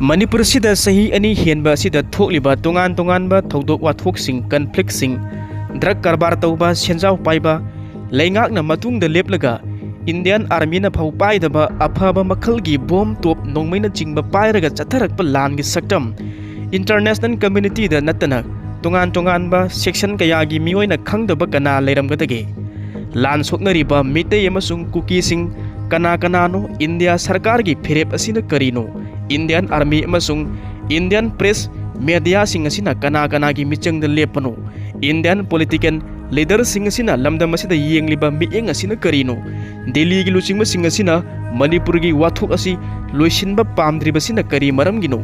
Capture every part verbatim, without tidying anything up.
ꯃꯅꯤꯄꯨꯔꯁꯤꯗ ꯆꯍꯤ ꯑꯅꯤ ꯍꯦꯟꯕ ꯑꯁꯤꯗ ꯊꯣꯛꯂꯤꯕ ꯇꯣꯉꯥꯟ ꯇꯣꯉꯥꯟꯕ ꯊꯧꯗꯣꯛ ꯋꯥꯊꯣꯛꯁꯤꯡ, ꯀꯟꯐ꯭ꯂꯤꯛꯁꯤꯡ, ꯗ꯭ꯔꯒ ꯀꯔꯕꯥꯔ ꯇꯧꯕ, ꯁꯦꯟꯖꯥꯎ ꯄꯥꯏꯕ, ꯂꯩꯉꯥꯛꯅ ꯃꯇꯨꯡꯗ ꯂꯦꯞꯂꯒ ꯏꯟꯗꯤꯌꯥꯟ ꯑꯥꯔꯃꯤꯅ ꯐꯥꯎ ꯄꯥꯏꯗꯕ ꯑꯐꯕ ꯃꯈꯜꯒꯤ ꯕꯣꯝ, ꯇꯣꯞ, ꯅꯣꯡꯃꯩꯅꯆꯤꯡꯕ ꯄꯥꯏꯔꯒ ꯆꯠꯊꯔꯛꯄ ꯂꯥꯟꯒꯤ ꯁꯛꯇꯝ, ꯏꯟꯇꯔꯅꯦꯁꯅꯦꯜ ꯀꯝꯃ꯭ꯌꯨꯅꯤꯇꯤꯗ ꯅꯠꯇꯅ ꯇꯣꯉꯥꯟ ꯇꯣꯉꯥꯟꯕ ꯁꯦꯛꯁꯟ ꯀꯌꯥꯒꯤ ꯃꯤꯑꯣꯏꯅ ꯈꯪꯗꯕ ꯀꯅꯥ ꯂꯩꯔꯝꯒꯗꯒꯦ? ꯂꯥꯟ ꯁꯣꯛꯅꯔꯤꯕ ꯃꯤꯇꯩ ꯑꯃꯁꯨꯡ ꯀꯨꯀꯤꯁꯤꯡ ꯀꯅꯥ ꯀꯅꯥꯅꯣ? ꯏꯟꯗꯤꯌꯥ ꯁꯔꯀꯥꯔꯒꯤ ꯐꯤꯔꯦꯞ ꯑꯁꯤꯅ ꯀꯔꯤꯅꯣ? ꯏꯟꯗꯤꯌꯥꯟ ꯑꯥꯔꯃꯤ ꯑꯃꯁꯨꯡ ꯏꯟꯗꯤꯌꯥꯟ ꯄ꯭ꯔꯦꯁ ꯃꯦꯗꯤꯌꯥꯁꯤꯡ ꯑꯁꯤꯅ ꯀꯅꯥ ꯀꯅꯥꯒꯤ ꯃꯤꯆꯪꯗ ꯂꯦꯞꯄꯅꯣ? ꯏꯟꯗꯤꯌꯥꯟ ꯄꯣꯂꯤꯇꯤꯀꯦꯜ ꯂꯤꯗꯔꯁꯤꯡ ꯑꯁꯤꯅ ꯂꯝꯗꯝ ꯑꯁꯤꯗ ꯌꯦꯡꯂꯤꯕ ꯃꯤꯠꯌꯦꯡ ꯑꯁꯤꯅ ꯀꯔꯤꯅꯣ? ꯗꯤꯜꯂꯤꯒꯤ ꯂꯨꯆꯤꯡꯕꯁꯤꯡ ꯑꯁꯤꯅ ꯃꯅꯤꯄꯨꯔꯒꯤ ꯋꯥꯊꯣꯛ ꯑꯁꯤ ꯂꯣꯏꯁꯤꯟꯕ ꯄꯥꯝꯗ꯭ꯔꯤꯕꯁꯤꯅ ꯀꯔꯤ ꯃꯔꯝꯒꯤꯅꯣ?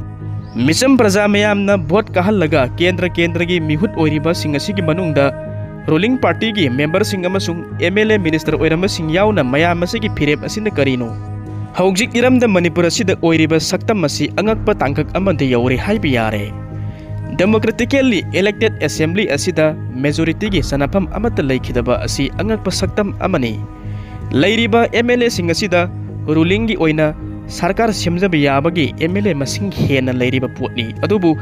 ꯃꯤꯆꯝ ꯄ꯭ꯔꯖꯥ ꯃꯌꯥꯝꯅ ꯚꯣꯠ ꯀꯥꯍꯜꯂꯒ ꯀꯦꯟꯗ꯭ꯔ ꯀꯦꯟꯗ꯭ꯔꯒꯤ ꯃꯤꯍꯨꯠ ꯑꯣꯏꯔꯤꯕꯁꯤꯡ ꯑꯁꯤꯒꯤ ꯃꯅꯨꯡꯗ ꯔꯨꯂꯤꯡ ꯄꯥꯔꯇꯤꯒꯤ ꯃꯦꯝꯕꯔꯁꯤꯡ ꯑꯃꯁꯨꯡ ꯑꯦꯝ ꯑꯦꯜ ꯑꯦ, ꯃꯤꯅꯤꯁꯇꯔ ꯑꯣꯏꯔꯝꯕꯁꯤꯡ ꯌꯥꯎꯅ ꯃꯌꯥꯝ ꯑꯁꯤꯒꯤ ꯐꯤꯔꯦꯞ ꯑꯁꯤꯅ ꯀꯔꯤꯅꯣ? ꯍꯧꯖꯤꯛ ꯏꯔꯝꯗꯝ ꯃꯅꯤꯄꯨꯔ ꯑꯁꯤꯗ ꯑꯣꯏꯔꯤꯕ ꯁꯛꯇꯝ ꯑꯁꯤ ꯑꯉꯛꯄ ꯇꯥꯡꯀꯛ ꯑꯃꯗ ꯌꯧꯔꯦ ꯍꯥꯏꯕ ꯌꯥꯔꯦ꯫ ꯗꯦꯃꯣꯀ꯭ꯔꯦꯇꯤꯀꯦꯜꯂꯤ ꯏꯂꯦꯛꯇꯦꯗ ꯑꯦꯁꯦꯝꯕ꯭ꯂꯤ ꯑꯁꯤꯗ ꯃꯦꯖꯣꯔꯤꯇꯤꯒꯤ ꯆꯟꯅꯐꯝ ꯑꯃꯠꯇ ꯂꯩꯈꯤꯗꯕ ꯑꯁꯤ ꯑꯉꯛꯄ ꯁꯛꯇꯝ ꯑꯃꯅꯤ꯫ ꯂꯩꯔꯤꯕ ꯑꯦꯝ ꯑꯦꯜ ꯑꯦꯁꯤꯡ ꯑꯁꯤꯗ ꯔꯨꯂꯤꯡꯒꯤ ꯑꯣꯏꯅ ꯁꯔꯀꯥꯔ ꯁꯦꯝꯖꯕ ꯌꯥꯕꯒꯤ ꯑꯦꯝ ꯑꯦꯜ ꯑꯦ ꯃꯁꯤꯡ ꯍꯦꯟꯅ ꯂꯩꯔꯤꯕ ꯄꯣꯠꯅꯤ꯫ ꯑꯗꯨꯕꯨ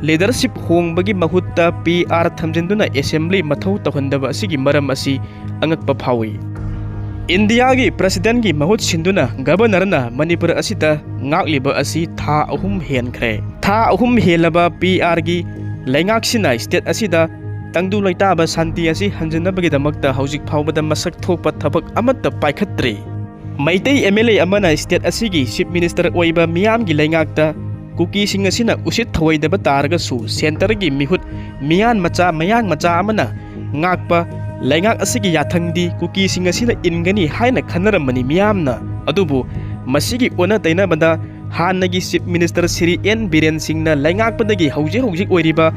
ꯂꯤꯗꯔꯁꯤꯞ ꯍꯣꯡꯕꯒꯤ ꯃꯍꯨꯠꯇ ꯄꯤ ꯑꯥꯔ ꯊꯝꯖꯤꯟꯗꯨꯅ ꯑꯦꯁꯦꯝꯕ꯭ꯂꯤ ꯃꯊꯧ ꯇꯧꯍꯟꯗꯕ ꯑꯁꯤꯒꯤ ꯃꯔꯝ ꯑꯁꯤ ꯑꯉꯛꯄ ꯐꯥꯎꯏ꯫ ꯏꯟꯗꯤꯌꯥꯒꯤ ꯄ꯭ꯔꯁꯤꯗꯦꯟꯒꯤ ꯃꯍꯨꯠ ꯁꯤꯟꯗꯨꯅ ꯒꯕꯔꯅꯔꯅ ꯃꯅꯤꯄꯨꯔ ꯑꯁꯤꯗ ꯉꯥꯛꯂꯤꯕ ꯑꯁꯤ ꯊꯥ ꯑꯍꯨꯝ ꯍꯦꯟꯈ꯭ꯔꯦ꯫ ꯊꯥ ꯑꯍꯨꯝ ꯍꯦꯜꯂꯕ ꯄꯤ ꯑꯥꯔꯒꯤ ꯂꯩꯉꯥꯛꯁꯤꯅ ꯁ꯭ꯇꯦꯠ ꯑꯁꯤꯗ ꯇꯪꯗꯨ ꯂꯩꯇꯥꯕ ꯁꯥꯟꯇꯤ ꯑꯁꯤ ꯍꯟꯖꯤꯟꯅꯕꯒꯤꯗꯃꯛꯇ ꯍꯧꯖꯤꯛ ꯐꯥꯎꯕꯗ ꯃꯁꯛ ꯊꯣꯛꯄ ꯊꯕꯛ ꯑꯃꯠꯇ ꯄꯥꯏꯈꯠꯇ꯭ꯔꯤ꯫ ꯃꯩꯇꯩ ꯑꯦꯝ ꯑꯦꯜ ꯑꯦ ꯑꯃꯅ ꯁ꯭ꯇꯦꯠ ꯑꯁꯤꯒꯤ ꯆꯤꯐ ꯃꯤꯅꯤꯁꯇꯔ ꯑꯣꯏꯕ ꯃꯤꯌꯥꯝꯒꯤ ꯂꯩꯉꯥꯛꯇ ꯀꯨꯀꯤꯁꯤꯡ ꯑꯁꯤꯅ ꯎꯁꯤꯠ ꯊꯧꯑꯣꯏꯗꯕ ꯇꯥꯔꯒꯁꯨ, ꯁꯦꯟꯇꯔꯒꯤ ꯃꯤꯍꯨꯠ ꯃꯤꯌꯥꯟ ꯃꯆꯥ, ꯃꯌꯥꯡ ꯃꯆꯥ ꯑꯃꯅ ꯉꯥꯛꯄ ꯂꯩꯉꯥꯛ ꯑꯁꯤꯒꯤ ꯌꯥꯊꯪꯗꯤ ꯀꯨꯀꯤꯁꯤꯡ ꯑꯁꯤꯅ ꯏꯟꯒꯅꯤ ꯍꯥꯏꯅ ꯈꯟꯅꯔꯝꯕꯅꯤ ꯃꯤꯌꯥꯝꯅ꯫ ꯑꯗꯨꯕꯨ ꯃꯁꯤꯒꯤ ꯑꯣꯟꯅ ꯇꯩꯅꯕꯗ ꯍꯥꯟꯅꯒꯤ chief minister Shri N Biren ꯁꯤꯡꯅ ꯂꯩꯉꯥꯛꯄꯗꯒꯤ ꯍꯧꯖꯤꯛ ꯍꯧꯖꯤꯛ ꯑꯣꯏꯔꯤꯕ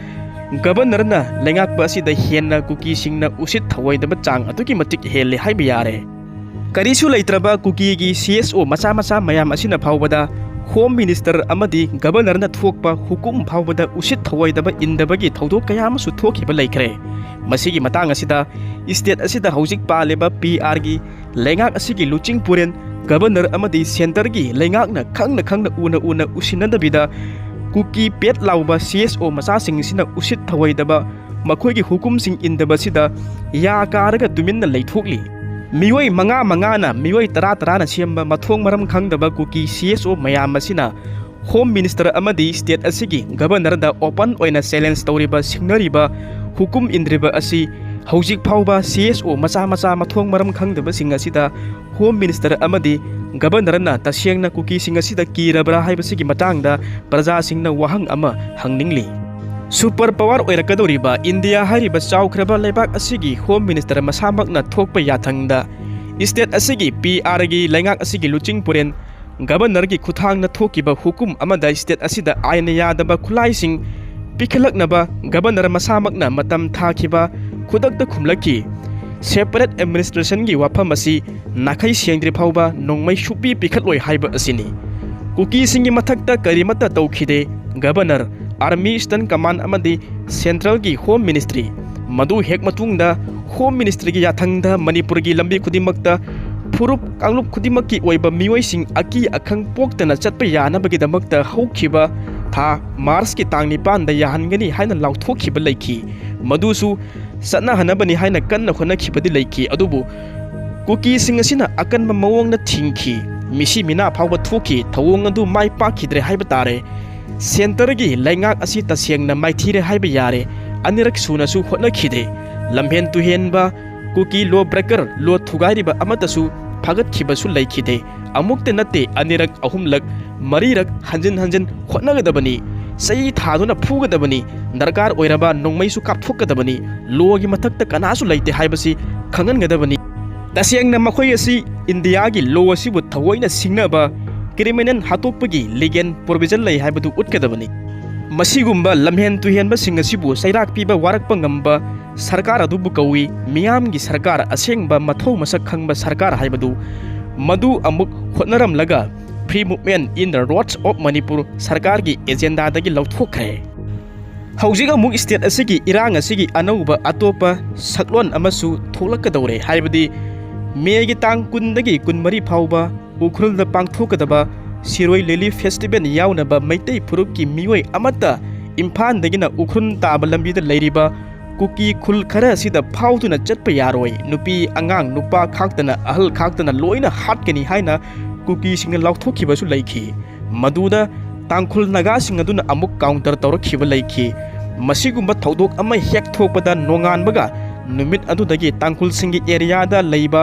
ꯒꯕꯔꯅꯔꯅ ꯂꯩꯉꯥꯛꯄ ꯑꯁꯤꯗ ꯍꯦꯟꯅ ꯀꯨꯀꯤꯁꯤꯡꯅ ꯎꯁꯤꯠ ꯊꯧꯑꯣꯏꯗꯕ ꯆꯥꯡ ꯑꯗꯨꯛꯀꯤ ꯃꯇꯤꯛ ꯍꯦꯜꯂꯦ ꯍꯥꯏꯕ ꯌꯥꯔꯦ꯫ ꯀꯔꯤꯁꯨ ꯂꯩꯇ꯭ꯔꯕ ꯀꯨꯀꯤꯒꯤ ꯁꯤ ꯑꯦꯁ ꯑꯣ ꯃꯆꯥ ꯃꯆꯥ ꯃꯌꯥꯝ ꯑꯁꯤꯅ ꯐꯥꯎꯕꯗ ꯍꯣꯝ ꯃꯤꯅꯤꯁꯇꯔ ꯑꯃꯗꯤ ꯒꯕꯔꯅꯔꯅ ꯊꯣꯛꯄ ꯍꯨꯀꯨꯝ ꯐꯥꯎꯕꯗ ꯎꯁꯤꯠ ꯊꯧꯑꯣꯏꯗꯕ ꯏꯟꯗꯕꯒꯤ ꯊꯧꯗꯣꯛ ꯀꯌꯥ ꯑꯃꯁꯨ ꯊꯣꯛꯈꯤꯕ ꯂꯩꯈ꯭ꯔꯦ꯫ ꯃꯁꯤꯒꯤ ꯃꯇꯥꯡ ꯑꯁꯤꯗ ꯁ꯭ꯇꯦꯠ ꯑꯁꯤꯗ ꯍꯧꯖꯤꯛ ꯄꯥꯜꯂꯤꯕ ꯄꯤ ꯑꯥꯔꯒꯤ ꯂꯩꯉꯥꯛ ꯑꯁꯤꯒꯤ ꯂꯨꯆꯤꯡ ꯄꯨꯔꯦꯟ ꯒꯕꯔꯅꯔ ꯑꯃꯗꯤ ꯁꯦꯟꯇꯔꯒꯤ ꯂꯩꯉꯥꯛꯅ ꯈꯪꯅ ꯈꯪꯅ ꯎꯅ ꯎꯅ ꯎꯁꯤꯟꯅꯗꯕꯤꯗ ꯀꯨꯀꯤ ꯄꯦꯠ ꯂꯥꯎꯕ ꯁꯤ ꯑꯦꯁ ꯑꯣ ꯃꯆꯥꯁꯤꯡꯁꯤꯅ ꯎꯁꯤꯠ ꯊꯑꯣꯏꯗꯕ, ꯃꯈꯣꯏꯒꯤ ꯍꯨꯀꯨꯝꯁꯤꯡ ꯏꯟꯗꯕꯁꯤꯗ ꯌꯥ ꯀꯥꯔꯒ ꯇꯨꯃꯤꯟꯅ ꯂꯩꯊꯣꯛꯂꯤ꯫ ꯃꯤꯑꯣꯏ ꯃꯉꯥ ꯃꯉꯥꯅ, ꯃꯤꯑꯣꯏ ꯇꯔꯥ ꯇꯔꯥꯅ ꯁꯦꯝꯕ ꯃꯊꯣꯡ ꯃꯔꯝ ꯈꯪꯗꯕ ꯀꯨꯀꯤ ꯁꯤ ꯑꯦꯁ ꯑꯣ ꯃꯌꯥꯝ ꯑꯁꯤꯅ ꯍꯣꯝ ꯃꯤꯅꯤꯁꯇꯔ ꯑꯃꯗꯤ ꯁ꯭ꯇꯦꯠ ꯑꯁꯤꯒꯤ ꯒꯕꯔꯅꯔꯗ ꯑꯣꯄꯟ ꯑꯣꯏꯅ ꯆꯦꯂꯦꯟꯖ ꯇꯧꯔꯤꯕ, ꯁꯤꯡꯅꯔꯤꯕ, ꯍꯨꯀꯨꯝ ꯏꯟꯗ꯭ꯔꯤꯕ ꯑꯁꯤ ꯍꯧꯖꯤꯛ ꯐꯥꯎꯕ ꯁꯤ ꯑꯦꯁ ꯑꯣ ꯃꯆꯥ ꯃꯆꯥ ꯃꯊꯣꯡ ꯃꯔꯝ ꯈꯪꯗꯕꯁꯤꯡ ꯑꯁꯤꯗ ꯍꯣꯝ ꯃꯤꯅꯤꯁꯇꯔ ꯑꯃꯗꯤ ꯒꯕꯔꯅꯔꯅ ꯇꯁꯦꯡꯅ ꯀꯨꯀꯤꯁꯤꯡ ꯑꯁꯤꯗ ꯀꯤꯔꯕ꯭ꯔꯥ ꯍꯥꯏꯕꯁꯤꯒꯤ ꯃꯇꯥꯡꯗ ꯄ꯭ꯔꯖꯥꯁꯤꯡꯅ ꯋꯥꯍꯪ ꯑꯃ ꯍꯪꯅꯤꯡꯂꯤ꯫ ꯁꯨꯄꯔ ꯄꯋꯥꯔ ꯑꯣꯏꯔꯛꯀꯗꯧꯔꯤꯕ ꯏꯟꯗꯤꯌꯥ ꯍꯥꯏꯔꯤꯕ ꯆꯥꯎꯈ꯭ꯔꯕ ꯂꯩꯕꯥꯛ ꯑꯁꯤꯒꯤ ꯍꯣꯝ ꯃꯤꯅꯤꯁꯇꯔ ꯃꯁꯥꯃꯛꯅ ꯊꯣꯛꯄ ꯌꯥꯊꯪꯗ ꯁ꯭ꯇꯦꯠ ꯑꯁꯤꯒꯤ ꯄꯤ ꯑꯥꯔꯒꯤ ꯂꯩꯉꯥꯛ ꯑꯁꯤꯒꯤ ꯂꯨꯆꯤꯡ ꯄꯨꯔꯦꯟ ꯒꯕꯔꯅꯔꯒꯤ ꯈꯨꯠꯊꯥꯡꯗ ꯊꯣꯛꯈꯤꯕ ꯍꯨꯀꯨꯝ ꯑꯃꯗ ꯁ꯭ꯇꯦꯠ ꯑꯁꯤꯗ ꯑꯥꯏꯟꯅ ꯌꯥꯗꯕ ꯈꯨꯠꯂꯥꯏꯁꯤꯡ ꯄꯤꯈꯠꯂꯛꯅꯕ ꯒꯕꯔꯅꯔ ꯃꯁꯥꯃꯛꯅ ꯃꯇꯝ ꯊꯥꯈꯤꯕ ꯈꯨꯗꯛꯇ ꯈꯨꯝꯂꯛꯈꯤ꯫ ꯁꯦꯄꯔꯦꯠ ꯑꯦꯗꯃꯤꯅꯤꯁꯇ꯭ꯔꯦꯁꯟꯒꯤ ꯋꯥꯐꯝ ꯑꯁꯤ ꯅꯥꯈꯩ ꯁꯦꯡꯗ꯭ꯔꯤ ꯐꯥꯎꯕ ꯅꯣꯡꯃꯩ ꯁꯨꯛꯄꯤ ꯄꯤꯈꯠꯂꯣꯏ ꯍꯥꯏꯕ ꯑꯁꯤꯅꯤ꯫ ꯀꯨꯀꯤꯁꯤꯡꯒꯤ ꯃꯊꯛꯇ ꯀꯔꯤꯃꯠꯇ ꯇꯧꯈꯤꯗꯦ꯫ ꯒꯕꯔꯅꯔ, ꯑꯥꯔꯃꯤ ꯏꯁꯇꯔꯟ ꯀꯃꯥꯟ ꯑꯃꯗꯤ ꯁꯦꯟꯇ꯭ꯔꯦꯜꯒꯤ ꯍꯣꯝ ꯃꯤꯅꯤꯁꯇ꯭ꯔꯤ, ꯃꯗꯨ ꯍꯦꯛ ꯃꯇꯨꯡꯗ ꯍꯣꯝ ꯃꯤꯅꯤꯁꯇ꯭ꯔꯤꯒꯤ ꯌꯥꯊꯪꯗ ꯃꯅꯤꯄꯨꯔꯒꯤ ꯂꯝꯕꯤ ꯈꯨꯗꯤꯡꯃꯛꯇ ꯐꯨꯔꯨꯞ ꯀꯥꯡꯂꯨꯞ ꯈꯨꯗꯤꯡꯃꯛꯀꯤ ꯑꯣꯏꯕ ꯃꯤꯑꯣꯏꯁꯤꯡ ꯑꯀꯤ ꯑꯈꯪ ꯄꯣꯛꯇꯅ ꯆꯠꯄ ꯌꯥꯅꯕꯒꯤꯗꯃꯛꯇ ꯍꯧꯈꯤꯕ ꯊꯥ ꯃꯥꯔꯆꯀꯤ ꯇꯥꯡ ꯅꯤꯄꯥꯟꯗ ꯌꯥꯍꯟꯒꯅꯤ ꯍꯥꯏꯅ ꯂꯥꯎꯊꯣꯛꯈꯤꯕ ꯂꯩꯈꯤ꯫ ꯃꯗꯨꯁꯨ ꯆꯠꯅꯍꯟꯅꯕꯅꯤ ꯍꯥꯏꯅ ꯀꯟꯅ ꯍꯣꯠꯅꯈꯤꯕꯗꯤ ꯂꯩꯈꯤ, ꯑꯗꯨꯕꯨ ꯀꯨꯀꯤꯁꯤꯡ ꯑꯁꯤꯅ ꯑꯀꯟꯕ ꯃꯑꯣꯡꯗ ꯊꯤꯡꯈꯤ꯫ ꯃꯤꯁꯤ ꯃꯤꯅꯥ ꯐꯥꯎꯕ ꯊꯣꯛꯈꯤ꯫ ꯊꯧꯑꯣꯡ ꯑꯗꯨ ꯃꯥꯏ ꯄꯥꯛꯈꯤꯗ꯭ꯔꯦ ꯍꯥꯏꯕ ꯇꯥꯔꯦ꯫ ꯁꯦꯟꯇꯔꯒꯤ ꯂꯩꯉꯥꯛ ꯑꯁꯤ ꯇꯁꯦꯡꯅ ꯃꯥꯏꯊꯤꯔꯦ ꯍꯥꯏꯕ ꯌꯥꯔꯦ꯫ ꯑꯅꯤꯔꯛ ꯁꯨꯅꯁꯨ ꯍꯣꯠꯅꯈꯤꯗꯦ꯫ ꯂꯝꯍꯦꯟ ꯇꯨꯍꯦꯟꯕ, ꯀꯨꯀꯤ ꯂꯣ ꯕ꯭ꯔꯦꯀꯔ, ꯂꯣ ꯊꯨꯒꯥꯏꯔꯤꯕ ꯑꯃꯠꯇꯁꯨ ꯐꯥꯒꯠꯈꯤꯕꯁꯨ ꯂꯩꯈꯤꯗꯦ꯫ ꯑꯃꯨꯛꯇ ꯅꯠꯇꯦ, ꯑꯅꯤꯔꯛ, ꯑꯍꯨꯝꯂꯛ, ꯃꯔꯤꯔꯛ ꯍꯟꯖꯤꯟ ꯍꯟꯖꯤꯟ ꯍꯣꯠꯅꯒꯗꯕꯅꯤ꯫ ꯆꯩ ꯊꯥꯗꯨꯅ ꯐꯨꯒꯗꯕꯅꯤ꯫ ꯗꯔꯀꯥꯔ ꯑꯣꯏꯔꯕ ꯅꯣꯡꯃꯩꯁꯨ ꯀꯥꯞꯊꯣꯛꯀꯗꯕꯅꯤ꯫ ꯂꯣꯒꯤ ꯃꯊꯛꯇ ꯀꯅꯥꯁꯨ ꯂꯩꯇꯦ ꯍꯥꯏꯕꯁꯤ ꯈꯪꯍꯟꯒꯗꯕꯅꯤ꯫ ꯇꯁꯦꯡꯅ ꯃꯈꯣꯏ ꯑꯁꯤ ꯏꯟꯗꯤꯌꯥꯒꯤ ꯂꯣ ꯑꯁꯤꯕꯨ ꯊꯑꯣꯏꯅ ꯁꯤꯡꯅꯕ, ꯀ꯭ꯔꯤꯃꯤꯅꯦꯜ ꯍꯥꯠꯇꯣꯛꯄꯒꯤ ꯂꯤꯒꯦꯜ ꯄ꯭ꯔꯣꯚꯤꯖꯟ ꯂꯩ ꯍꯥꯏꯕꯗꯨ ꯎꯠꯀꯗꯕꯅꯤ꯫ ꯃꯁꯤꯒꯨꯝꯕ ꯂꯝꯍꯦꯟ ꯇꯨꯍꯦꯟꯕꯁꯤꯡ ꯑꯁꯤꯕꯨ ꯆꯩꯔꯥꯛ ꯄꯤꯕ ꯋꯥꯔꯛꯄ ꯉꯝꯕ ꯁꯔꯀꯥꯔ ꯑꯗꯨꯕꯨ ꯀꯧꯏ꯫ ꯃꯤꯌꯥꯝꯒꯤ ꯁꯔꯀꯥꯔ, ꯑꯁꯦꯡꯕ ꯃꯊꯧ ꯃꯁꯛ ꯈꯪꯕ ꯁꯔꯀꯥꯔ ꯍꯥꯏꯕꯗꯨ ꯃꯗꯨ ꯑꯃꯨꯛ ꯍꯣꯠꯅꯔꯝꯂꯒ Free Movement in the Roads of Manipur ꯁꯔꯀꯥꯔꯒꯤ ꯑꯦꯖꯦꯟꯗꯥꯗꯒꯤ ꯂꯧꯊꯣꯛꯈ꯭ꯔꯦ꯫ ꯍꯧꯖꯤꯛ ꯑꯃꯨꯛ ꯁ꯭ꯇꯦꯠ ꯑꯁꯤꯒꯤ ꯏꯔꯥꯡ ꯑꯁꯤꯒꯤ ꯑꯅꯧꯕ ꯑꯇꯣꯞꯄ ꯁꯛꯂꯣꯟ ꯑꯃꯁꯨ ꯊꯣꯛꯂꯛꯀꯗꯧꯔꯦ, ꯍꯥꯏꯕꯗꯤ ꯃꯦꯒꯤ ꯇꯥꯡ ꯀꯨꯟꯗꯒꯤ ꯀꯨꯟꯃꯔꯤ ꯐꯥꯎꯕ ꯎꯈ꯭ꯔꯨꯜꯗ ꯄꯥꯡꯊꯣꯛꯀꯗꯕ ꯁꯤꯔꯣꯏ ꯂꯤꯂꯤ ꯐꯦꯁꯇꯤꯚꯦꯜ ꯌꯥꯎꯅꯕ ꯃꯩꯇꯩ ꯐꯨꯔꯨꯞꯀꯤ ꯃꯤꯑꯣꯏ ꯑꯃꯠꯇ ꯏꯝꯐꯥꯜꯗꯒꯤꯅ ꯎꯈ꯭ꯔꯨꯜ ꯇꯥꯕ ꯂꯝꯕꯤꯗ ꯂꯩꯔꯤꯕ ꯀꯨꯀꯤ ꯈꯨꯜ ꯈꯔ ꯑꯁꯤꯗ ꯐꯥꯎꯗꯨꯅ ꯆꯠꯄ ꯌꯥꯔꯣꯏ, ꯅꯨꯄꯤ ꯑꯉꯥꯡ ꯅꯨꯄꯥ ꯈꯥꯛꯇꯅ ꯑꯍꯜ ꯈꯥꯛꯇꯅ ꯂꯣꯏꯅ ꯍꯥꯠꯀꯅꯤ ꯍꯥꯏꯅ ꯀꯨꯀꯤꯁꯤꯡꯅ ꯂꯥꯎꯊꯣꯛꯈꯤꯕꯁꯨ ꯂꯩꯈꯤ꯫ ꯃꯗꯨꯗ ꯇꯥꯡꯈꯨꯜ ꯅꯥꯒꯥꯁꯤꯡ ꯑꯗꯨꯅ ꯑꯃꯨꯛ ꯀꯥꯎꯟꯇꯔ ꯇꯧꯔꯛꯈꯤꯕ ꯂꯩꯈꯤ꯫ ꯃꯁꯤꯒꯨꯝꯕ ꯊꯧꯗꯣꯛ ꯑꯃ ꯍꯦꯛ ꯊꯣꯛꯄꯗ ꯅꯣꯡꯉꯥꯟꯕꯒ ꯅꯨꯃꯤꯠ ꯑꯗꯨꯗꯒꯤ ꯇꯥꯡꯈꯨꯜꯁꯤꯡꯒꯤ ꯑꯦꯔꯤꯌꯥꯗ ꯂꯩꯕ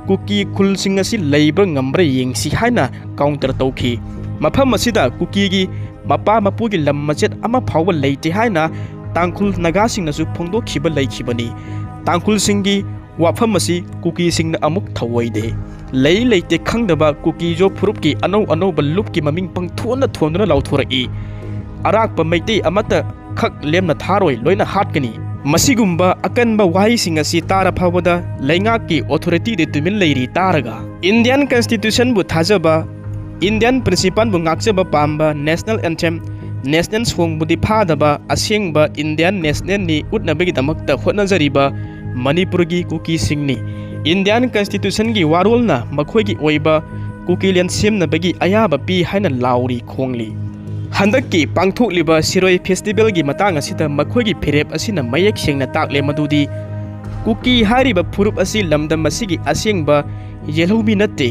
ꯀꯨꯀꯤ ꯈꯨꯜꯁꯤꯡ ꯑꯁꯤ ꯂꯩꯕ꯭ꯔꯥ ꯉꯝꯕ꯭ꯔꯥ ꯌꯦꯡꯁꯤ ꯍꯥꯏꯅ ꯀꯥꯎꯟꯇꯔ ꯇꯧꯈꯤ꯫ ꯃꯐꯝ ꯑꯁꯤꯗ ꯀꯨꯀꯤꯒꯤ ꯃꯄꯥ ꯃꯄꯨꯒꯤ ꯂꯝ ꯃꯆꯦꯠ ꯑꯃ ꯐꯥꯎꯕ ꯂꯩꯇꯦ ꯍꯥꯏꯅ ꯇꯥꯡꯈꯨꯜ ꯅꯥꯒꯥꯁꯤꯡꯅꯁꯨ ꯐꯣꯡꯗꯣꯛꯈꯤꯕ ꯂꯩꯈꯤꯕꯅꯤ꯫ ꯇꯥꯡꯈꯨꯜꯁꯤꯡꯒꯤ ꯋꯥꯐꯝ ꯑꯁꯤ ꯀꯨꯀꯤꯁꯤꯡꯅ ꯑꯃꯨꯛ ꯊꯧꯑꯣꯏꯗꯦ꯫ ꯂꯩ ꯂꯩꯇꯦ ꯈꯪꯗꯕ ꯀꯨꯀꯤꯖꯣ ꯐꯨꯔꯨꯞꯀꯤ ꯑꯅꯧ ꯑꯅꯧꯕ ꯂꯨꯞꯀꯤ ꯃꯃꯤꯡ ꯄꯪꯊꯣꯟꯗ ꯊꯣꯟꯗꯨꯅ ꯂꯥꯎꯊꯣꯔꯛꯏ꯫ ꯑꯔꯥꯛꯄ ꯃꯩꯇꯩ ꯑꯃꯠꯇ ꯈꯛ ꯂꯦꯝꯅ ꯊꯥꯔꯣꯏ, ꯂꯣꯏꯅ ꯍꯥꯠꯀꯅꯤ꯫ ꯃꯁꯤꯒꯨꯝꯕ ꯑꯀꯟꯕ ꯋꯥꯍꯩꯁꯤꯡ ꯑꯁꯤ ꯇꯥꯔ ꯐꯥꯎꯕꯗ ꯂꯩꯉꯥꯛꯀꯤ ꯑꯣꯊꯣꯔꯤꯇꯤꯗꯤ ꯇꯨꯃꯤꯟ ꯂꯩꯔꯤ ꯇꯥꯔꯒ꯫ ꯏꯟꯗꯤꯌꯟ ꯀꯟꯁꯇꯤꯇ꯭ꯌꯨꯁꯟꯕꯨ ꯊꯥꯖꯕ, ꯏꯟꯗꯤꯌꯟ ꯄ꯭ꯔꯤꯟꯁꯤꯄꯥꯜꯕꯨ ꯉꯥꯛꯆꯕ ꯄꯥꯝꯕ, ꯅꯦꯁꯅꯦꯜ ꯑꯦꯟꯊꯦꯝ, ꯅꯦꯁꯅꯦꯜ ꯁꯣꯡꯕꯨꯗꯤ ꯐꯥꯗꯕ ꯑꯁꯦꯡꯕ ꯏꯟꯗꯤꯌꯟ ꯅꯦꯁꯅꯦꯜꯅꯤ ꯎꯠꯅꯕꯒꯤꯗꯃꯛꯇ ꯍꯣꯠꯅꯖꯔꯤꯕ ꯃꯅꯤꯄꯨꯔꯒꯤ ꯀꯨꯀꯤꯁꯤꯡꯅꯤ꯫ ꯏꯟꯗꯤꯌꯟ ꯀꯟꯁꯇꯤꯇ꯭ꯌꯨꯁꯟꯒꯤ ꯋꯥꯔꯣꯜꯅ ꯃꯈꯣꯏꯒꯤ ꯑꯣꯏꯕ ꯀꯨꯀꯤꯂꯦꯟ ꯁꯦꯝꯅꯕꯒꯤ ꯑꯌꯥꯕ ꯄꯤ ꯍꯥꯏꯅ ꯂꯥꯎꯔꯤ ꯈꯣꯡꯂꯤ꯫ ꯍꯟꯗꯛꯀꯤ ꯄꯥꯡꯊꯣꯛꯂꯤꯕ ꯁꯤꯔꯣꯏ ꯐꯦꯁꯇꯤꯚꯦꯜꯒꯤ ꯃꯇꯥꯡ ꯑꯁꯤꯗ ꯃꯈꯣꯏꯒꯤ ꯐꯤꯔꯦꯞ ꯑꯁꯤꯅ ꯃꯌꯦꯛ ꯁꯦꯡꯅ ꯇꯥꯛꯂꯦ ꯃꯗꯨꯗꯤ ꯀꯨꯀꯤ ꯍꯥꯏꯔꯤꯕ ꯐꯨꯔꯨꯞ ꯑꯁꯤ ꯂꯝꯗꯝ ꯑꯁꯤꯒꯤ ꯑꯁꯦꯡꯕ ꯌꯦꯜꯍꯧꯃꯤ ꯅꯠꯇꯦ,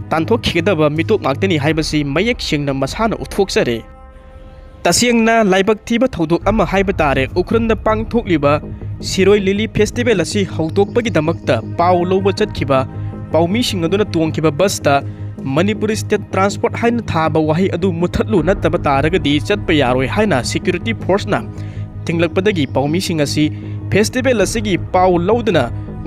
ꯇꯥꯟꯊꯣꯛꯈꯤꯒꯗꯕ ꯃꯤꯇꯣꯞ ꯉꯥꯛꯇꯅꯤ ꯍꯥꯏꯕꯁꯤ ꯃꯌꯦꯛ ꯁꯦꯡꯅ ꯃꯁꯥꯅ ꯎꯠꯊꯣꯛꯆꯔꯦ꯫ ꯇꯁꯦꯡꯅ ꯂꯥꯏꯕꯛ ꯊꯤꯕ ꯊꯧꯗꯣꯛ ꯑꯃ ꯍꯥꯏꯕ ꯇꯥꯔꯦ, ꯎꯈ꯭ꯔꯨꯜꯗ ꯄꯥꯡꯊꯣꯛꯂꯤꯕ ꯁꯤꯔꯣꯏ ꯂꯤꯂꯤ ꯐꯦꯁꯇꯤꯚꯦꯜ ꯑꯁꯤ ꯍꯧꯗꯣꯛꯄꯒꯤꯗꯃꯛꯇ ꯄꯥꯎ ꯂꯧꯕ ꯆꯠꯈꯤꯕ ꯄꯥꯎꯃꯤꯁꯤꯡ ꯑꯗꯨꯅ ꯇꯣꯡꯈꯤꯕ ꯕꯁꯇ ꯃꯅꯤꯄꯨꯔꯤ ꯁ꯭ꯇꯦꯠ ꯇ꯭ꯔꯥꯟꯁꯄꯣꯔꯠ ꯍꯥꯏꯅ ꯊꯥꯕ ꯋꯥꯍꯩ ꯑꯗꯨ ꯃꯨꯊꯠꯂꯨ, ꯅꯠꯇꯕ ꯇꯥꯔꯒꯗꯤ ꯆꯠꯄ ꯌꯥꯔꯣꯏ ꯍꯥꯏꯅ ꯁꯦꯀ꯭ꯌꯨꯔꯤꯇꯤ ꯐꯣꯔꯁꯅ ꯊꯤꯡꯂꯛꯄꯗꯒꯤ ꯄꯥꯎꯃꯤꯁꯤꯡ ꯑꯁꯤ ꯐꯦꯁꯇꯤꯚꯦꯜ ꯑꯁꯤꯒꯤ ꯄꯥꯎ ꯂꯧꯗꯨꯅ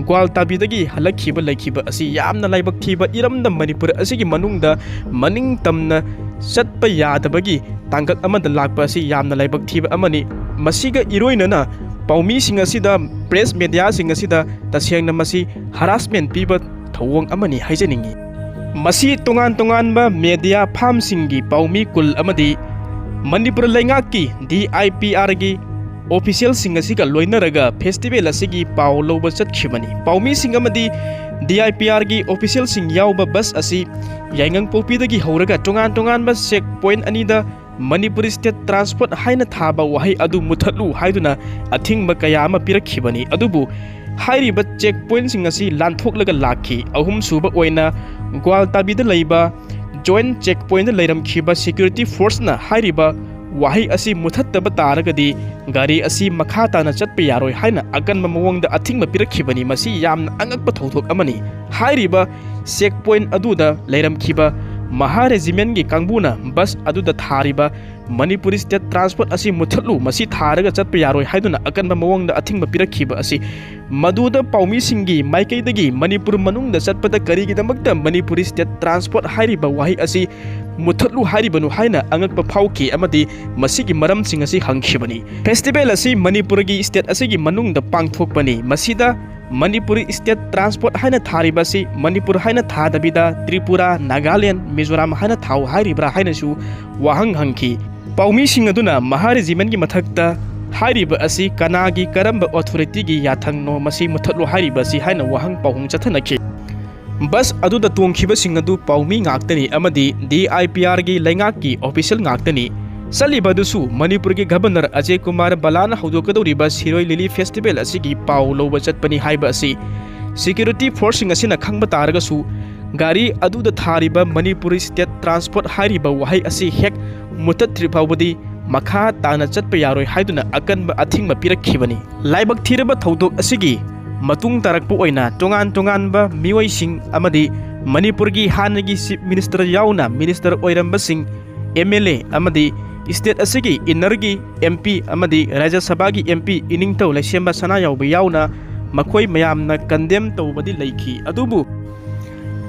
ꯒ꯭ꯋꯥꯜꯇꯥꯕꯤꯗꯒꯤ ꯍꯜꯂꯛꯈꯤꯕ ꯂꯩꯈꯤꯕ ꯑꯁꯤ ꯌꯥꯝꯅ ꯂꯥꯏꯕꯛ ꯊꯤꯕ ꯏꯔꯝꯗꯝ ꯃꯅꯤꯄꯨꯔ ꯑꯁꯤꯒꯤ ꯃꯅꯨꯡꯗ ꯃꯅꯤꯡ ꯇꯝꯅ ꯆꯠꯄ ꯌꯥꯗꯕꯒꯤ ꯇꯥꯡꯀꯛ ꯑꯃꯗ ꯂꯥꯛꯄ ꯑꯁꯤ ꯌꯥꯝꯅ ꯂꯥꯏꯕꯛ ꯊꯤꯕ ꯑꯃꯅꯤ꯫ ꯃꯁꯤꯒ ꯏꯔꯣꯏꯅꯅ ꯄꯥꯎꯃꯤꯁꯤꯡ ꯑꯁꯤꯗ, ꯄ꯭ꯔꯦꯁ ꯃꯦꯗꯤꯌꯥꯁꯤꯡ ꯑꯁꯤꯗ ꯇꯁꯦꯡꯅ ꯃꯁꯤ ꯍꯔꯥꯁꯃꯦꯟ ꯄꯤꯕ ꯊꯧꯑꯣꯡ ꯑꯃꯅꯤ ꯍꯥꯏꯖꯅꯤꯡꯏ꯫ ꯃꯁꯤ ꯇꯣꯉꯥꯟ ꯇꯣꯉꯥꯟꯕ ꯃꯦꯗꯤꯌꯥ ꯐꯥꯝꯁꯤꯡꯒꯤ ꯄꯥꯎꯃꯤ ꯀꯨꯜ ꯑꯃꯗꯤ ꯃꯅꯤꯄꯨꯔ ꯂꯩꯉꯥꯛꯀꯤ ꯗꯤ ꯑꯥꯏ ꯄꯤ ꯑꯥꯔꯒꯤ ꯑꯣꯐꯤꯁꯤꯌꯦꯜꯁꯤꯡ ꯑꯁꯤꯒ ꯂꯣꯏꯅꯔꯒ ꯐꯦꯁꯇꯤꯚꯦꯜ ꯑꯁꯤꯒꯤ ꯄꯥꯎ ꯂꯧꯕ ꯆꯠꯈꯤꯕꯅꯤ꯫ ꯄꯥꯎꯃꯤꯁꯤꯡ ꯑꯃꯗꯤ ꯗꯤ ꯑꯥꯏ ꯄꯤ ꯑꯥꯔꯒꯤ ꯑꯣꯐꯤꯁꯤꯌꯦꯜꯁꯤꯡ ꯌꯥꯎꯕ ꯕꯁ ꯑꯁꯤ ꯌꯥꯏꯉꯪꯄꯣꯛꯄꯤꯗꯒꯤ ꯍꯧꯔꯒ ꯇꯣꯉꯥꯟ ꯇꯣꯉꯥꯟꯕ ꯆꯦꯛ ꯄꯣꯏꯟꯠ ꯑꯅꯤꯗ ꯃꯅꯤꯄꯨꯔ ꯁ꯭ꯇꯦꯠ ꯇ꯭ꯔꯥꯟꯁꯄꯣꯔꯠ ꯍꯥꯏꯅ ꯊꯥꯕ ꯋꯥꯍꯩ ꯑꯗꯨ ꯃꯨꯊꯠꯂꯨ ꯍꯥꯏꯗꯨꯅ ꯑꯊꯤꯡꯕ ꯀꯌꯥ ꯑꯃ ꯄꯤꯔꯛꯈꯤꯕꯅꯤ꯫ ꯑꯗꯨꯕꯨ ꯍꯥꯏꯔꯤꯕ ꯆꯦꯛ ꯄꯣꯏꯟꯠꯁꯤꯡ ꯑꯁꯤ ꯂꯥꯟꯊꯣꯛꯂꯒ ꯂꯥꯛꯈꯤ꯫ ꯑꯍꯨꯝꯁꯨꯕ ꯑꯣꯏꯅ ꯒ꯭ꯋꯥꯜꯇꯥꯕꯤꯗ ꯂꯩꯕ ꯖꯣꯏꯟꯠ ꯆꯦꯛ ꯄꯣꯏꯟꯠꯇ ꯂꯩꯔꯝꯈꯤꯕ ꯁꯦꯀ꯭ꯌꯨꯔꯤꯇꯤ ꯐꯣꯔꯁꯅ ꯍꯥꯏꯔꯤꯕ ꯋꯥꯍꯩ ꯑꯁꯤ ꯃꯨꯊꯠꯇꯕ ꯇꯥꯔꯒꯗꯤ ꯒꯥꯔꯤ ꯑꯁꯤ ꯃꯈꯥ ꯇꯥꯅ ꯆꯠꯄ ꯌꯥꯔꯣꯏ ꯍꯥꯏꯅ ꯑꯀꯟꯕ ꯃꯑꯣꯡꯗ ꯑꯊꯤꯡꯕ ꯄꯤꯔꯛꯈꯤꯕꯅꯤ꯫ ꯃꯁꯤ ꯌꯥꯝꯅ ꯑꯉꯛꯄ ꯊꯧꯗꯣꯛ ꯑꯃꯅꯤ꯫ ꯍꯥꯏꯔꯤꯕ ꯆꯦꯛ ꯄꯣꯏꯟꯠ ꯑꯗꯨꯗ ꯂꯩꯔꯝꯈꯤꯕ ꯃꯍꯥ ꯔꯦꯖꯤꯃꯦꯟꯠꯀꯤ ꯀꯥꯡꯕꯨꯅ ꯕꯁ ꯑꯗꯨꯗ ꯊꯥꯔꯤꯕ ꯃꯅꯤꯄꯨꯔ ꯁ꯭ꯇꯦꯠ ꯇ꯭ꯔꯥꯟꯁꯄꯣꯔꯠ ꯑꯁꯤ ꯃꯨꯊꯠꯂꯨ, ꯃꯁꯤ ꯊꯥꯔꯒ ꯆꯠꯄ ꯌꯥꯔꯣꯏ ꯍꯥꯏꯗꯨꯅ ꯑꯀꯟꯕ ꯃꯑꯣꯡꯗ ꯑꯊꯤꯡꯕ ꯄꯤꯔꯛꯈꯤꯕ ꯑꯁꯤ ꯃꯗꯨꯗ ꯄꯥꯎꯃꯤꯁꯤꯡꯒꯤ ꯃꯥꯏꯀꯩꯗꯒꯤ ꯃꯅꯤꯄꯨꯔ ꯃꯅꯨꯡꯗ ꯆꯠꯄꯗ ꯀꯔꯤꯒꯤꯗꯃꯛꯇ ꯃꯅꯤꯄꯨꯔ ꯁ꯭ꯇꯦꯠ ꯇ꯭ꯔꯥꯟꯁꯄꯣꯔꯠ ꯍꯥꯏꯔꯤꯕ ꯋꯥꯍꯩ ꯑꯁꯤ ꯃꯨꯊꯠꯂꯨ ꯍꯥꯏꯔꯤꯕꯅꯣ ꯍꯥꯏꯅ ꯑꯉꯛꯄ ꯐꯥꯎꯈꯤ ꯑꯃꯗꯤ ꯃꯁꯤꯒꯤ ꯃꯔꯝꯁꯤꯡ ꯑꯁꯤ ꯍꯪꯈꯤꯕꯅꯤ꯫ ꯐꯦꯁꯇꯤꯚꯦꯜ ꯑꯁꯤ ꯃꯅꯤꯄꯨꯔꯒꯤ ꯁ꯭ꯇꯦꯠ ꯑꯁꯤꯒꯤ ꯃꯅꯨꯡꯗ ꯄꯥꯡꯊꯣꯛꯄꯅꯤ꯫ ꯃꯁꯤꯗ ꯃꯅꯤꯄꯨꯔ ꯁ꯭ꯇꯦꯠ ꯇ꯭ꯔꯥꯟꯁꯄꯣꯔꯠ ꯍꯥꯏꯅ ꯊꯥꯔꯤꯕ ꯑꯁꯤ ꯃꯅꯤꯄꯨꯔ ꯍꯥꯏꯅ ꯊꯥꯗꯕꯤꯗ ꯇ꯭ꯔꯤꯄꯨꯔꯥ, ꯅꯥꯒꯥꯂꯦꯟ, ꯃꯤꯖꯣꯔꯥꯝ ꯍꯥꯏꯅ ꯊꯥꯎ ꯍꯥꯏꯔꯤꯕ꯭ꯔꯥ ꯍꯥꯏꯅꯁꯨ ꯋꯥꯍꯪ ꯍꯪꯈꯤ꯫ ꯄꯥꯎꯃꯤꯁꯤꯡ ꯑꯗꯨꯅ ꯃꯍꯥ ꯔꯦꯖꯤꯃꯦꯟꯠꯀꯤ ꯃꯊꯛꯇ ꯍꯥꯏꯔꯤꯕ ꯑꯁꯤ ꯀꯅꯥꯒꯤ, ꯀꯔꯝꯕ ꯑꯣꯊꯣꯔꯤꯇꯤꯒꯤ ꯌꯥꯊꯪꯅꯣ, ꯃꯁꯤ ꯃꯨꯊꯠꯂꯨ ꯍꯥꯏꯔꯤꯕ ꯑꯁꯤ ꯍꯥꯏꯅ ꯋꯥꯍꯪ ꯄꯥꯎꯍꯨꯝ ꯆꯠꯊꯅꯈꯤ꯫ ꯕꯁ ꯑꯗꯨꯗ ꯇꯣꯡꯈꯤꯕꯁꯤꯡ ꯑꯗꯨ ꯄꯥꯎꯃꯤ ꯉꯥꯛꯇꯅꯤ ꯑꯃꯗꯤ ꯗꯤ ꯑꯥꯏ ꯄꯤ ꯑꯥꯔꯒꯤ ꯂꯩꯉꯥꯛꯀꯤ ꯑꯣꯐꯤꯁꯤꯌꯦꯜ ꯉꯥꯛꯇꯅꯤ꯫ ꯆꯠꯂꯤꯕ ꯑꯗꯨꯁꯨ ꯃꯅꯤꯄꯨꯔꯒꯤ ꯒꯕꯔꯅꯔ ꯑꯖꯌ ꯀꯨꯃꯥꯔ ꯕꯂꯥꯅ ꯍꯧꯗꯣꯛꯀꯗꯧꯔꯤꯕ ꯁꯤꯔꯣꯏ ꯂꯤꯂꯤ ꯐꯦꯁꯇꯤꯚꯦꯜ ꯑꯁꯤꯒꯤ ꯄꯥꯎ ꯂꯧꯕ ꯆꯠꯄꯅꯤ ꯍꯥꯏꯕ ꯑꯁꯤ ꯁꯦꯀ꯭ꯌꯨꯔꯤꯇꯤ ꯐꯣꯔꯁꯁꯤꯡ ꯑꯁꯤꯅ ꯈꯪꯕ ꯇꯥꯔꯒꯁꯨ ꯒꯥꯔꯤ ꯑꯗꯨꯗ ꯊꯥꯔꯤꯕ ꯃꯅꯤꯄꯨꯔ ꯁ꯭ꯇꯦꯠ ꯇ꯭ꯔꯥꯟꯁꯄꯣꯔꯠ ꯍꯥꯏꯔꯤꯕ ꯋꯥꯍꯩ ꯑꯁꯤ ꯍꯦꯛ ꯃꯨꯊꯠꯇ꯭ꯔꯤ ꯐꯥꯎꯕꯗꯤ ꯃꯈꯥ ꯇꯥꯅ ꯆꯠꯄ ꯌꯥꯔꯣꯏ ꯍꯥꯏꯗꯨꯅ ꯑꯀꯟꯕ ꯑꯊꯤꯡꯕ ꯄꯤꯔꯛꯈꯤꯕꯅꯤ꯫ ꯂꯥꯏꯕꯛ ꯊꯤꯔꯕ ꯊꯧꯗꯣꯛ ꯑꯁꯤꯒꯤ ꯃꯇꯨꯡ ꯇꯥꯔꯛꯄ ꯑꯣꯏꯅ ꯇꯣꯉꯥꯟ ꯇꯣꯉꯥꯟꯕ ꯃꯤꯑꯣꯏꯁꯤꯡ ꯑꯃꯗꯤ ꯃꯅꯤꯄꯨꯔꯒꯤ ꯍꯥꯟꯅꯒꯤ ꯆꯤꯐ ꯃꯤꯅꯤꯁꯇꯔ ꯌꯥꯎꯅ ꯃꯤꯅꯤꯁꯇꯔ ꯑꯣꯏꯔꯝꯕꯁꯤꯡ, ꯑꯦꯝ ꯑꯦꯜ ꯑꯦ ꯑꯃꯗꯤ ꯁ꯭ꯇꯦꯠ ꯑꯁꯤꯒꯤ ꯏꯟꯅꯔꯒꯤ ꯑꯦꯝ ꯄꯤ ꯑꯃꯗꯤ ꯔꯥꯖ꯭ꯌ ꯁꯚꯥꯒꯤ ꯑꯦꯝ ꯄꯤ ꯏꯅꯤꯡꯊꯧ ꯂꯩꯁꯦꯝꯕ ꯁꯅꯥꯌꯥꯏꯕ ꯌꯥꯎꯅ ꯃꯈꯣꯏ ꯃꯌꯥꯝꯅ ꯀꯟꯗꯦꯝ ꯇꯧꯕꯗꯤ ꯂꯩꯈꯤ꯫ ꯑꯗꯨꯕꯨ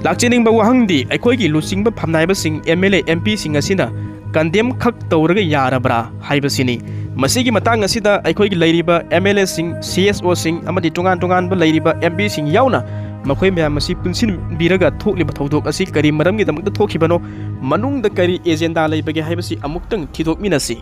ꯂꯥꯛꯆꯅꯤꯡꯕ ꯋꯥꯍꯪꯗꯤ ꯑꯩꯈꯣꯏꯒꯤ ꯂꯨꯆꯤꯡꯕ ꯐꯝꯅꯥꯏꯕꯁꯤꯡ, ꯑꯦꯝ ꯑꯦꯜ ꯑꯦ, ꯑꯦꯝ ꯄꯤꯁꯤꯡ ꯑꯁꯤꯅ ꯀꯟꯗꯦꯝ ꯈꯛ ꯇꯧꯔꯒ ꯌꯥꯔꯕ꯭ꯔꯥ ꯍꯥꯏꯕꯁꯤꯅꯤ꯫ ꯃꯁꯤꯒꯤ ꯃꯇꯥꯡ ꯑꯁꯤꯗ ꯑꯩꯈꯣꯏꯒꯤ ꯂꯩꯔꯤꯕ ꯑꯦꯝ ꯑꯦꯜ ꯑꯦꯁꯤꯡ, ꯁꯤ ꯑꯦꯁ ꯑꯣꯁꯤꯡ ꯑꯃꯗꯤ ꯇꯣꯉꯥꯟ ꯇꯣꯉꯥꯟꯕ ꯂꯩꯔꯤꯕ ꯑꯦꯝ ꯄꯤꯁꯤꯡ ꯌꯥꯎꯅ ꯃꯈꯣꯏ ꯃꯌꯥꯝ ꯑꯁꯤ ꯄꯨꯟꯁꯤꯟꯕꯤꯔꯒ ꯊꯣꯛꯂꯤꯕ ꯊꯧꯗꯣꯛ ꯑꯁꯤ ꯀꯔꯤ ꯃꯔꯝꯒꯤꯗꯃꯛꯇ ꯊꯣꯛꯈꯤꯕꯅꯣ, ꯃꯅꯨꯡꯗ ꯀꯔꯤ ꯑꯦꯖꯦꯟꯗꯥ ꯂꯩꯕꯒꯦ ꯍꯥꯏꯕꯁꯤ ꯑꯃꯨꯛꯇꯪ ꯊꯤꯗꯣꯛꯃꯤꯟꯅꯁꯤ꯫